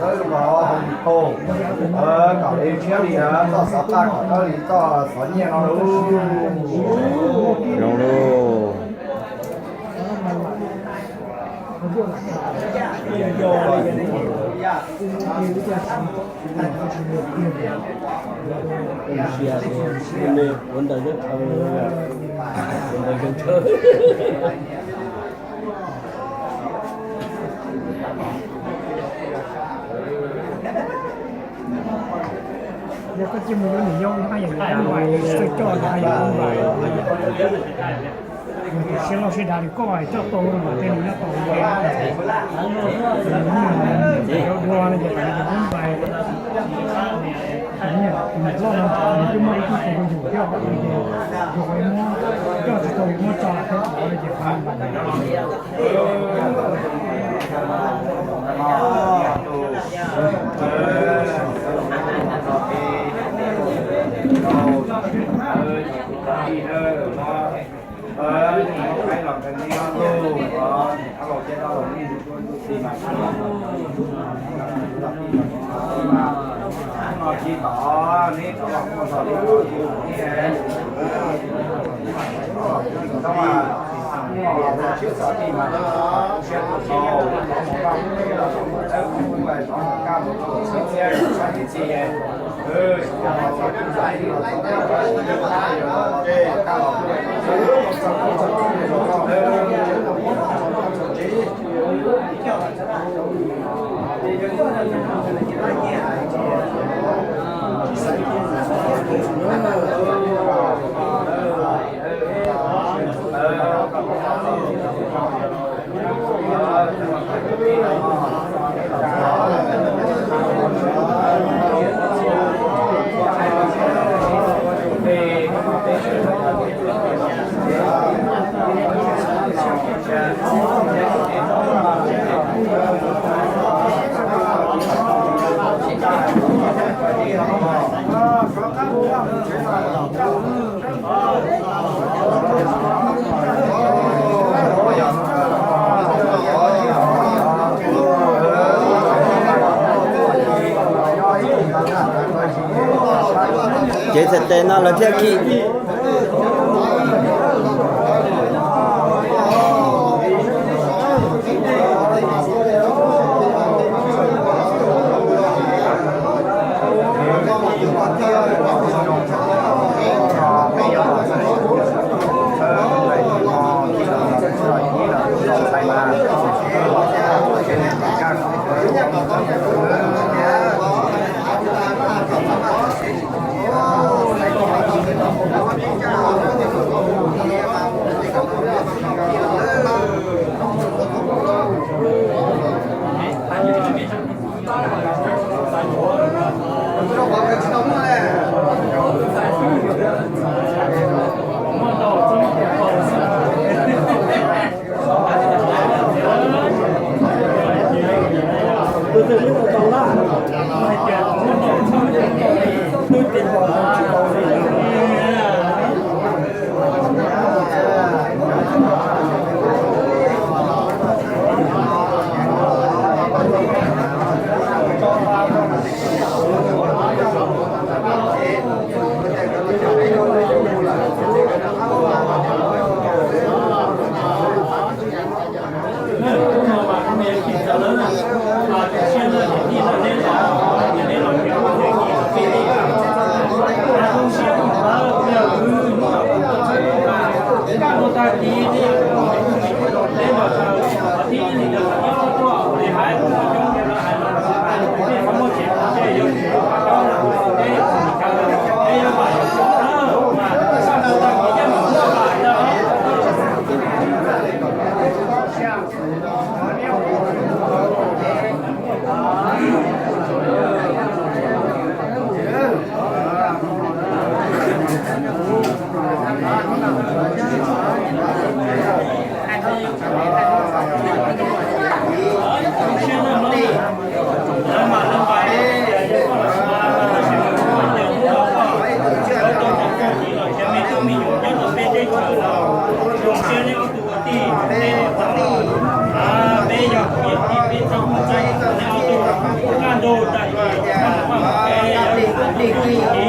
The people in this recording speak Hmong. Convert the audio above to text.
dawb los hau li hau, kom li tshiab li toj xov qaj kom dawb li toj xov nyiaj no lauj. Zoo lauj. Yog koj cia mus yuav niam yau no yog yuav ua tsis tau coj no yog ua npaim. Yog tias siab loj siab dav li koj coj tau los tej nws nyob tau li. Yus dua no ces tam no ces muab npais, niam loj no nws twb muaj ib tug tus rau yus thiab, ces yus qhov muab coj tsis tau yus muab tso thiab qhov no ces qhov npais. Ces txhais tes no lawv thiaj khi. Peb yog kwv tij, peb txhua tus, peb txhua tus, peb txhua tus,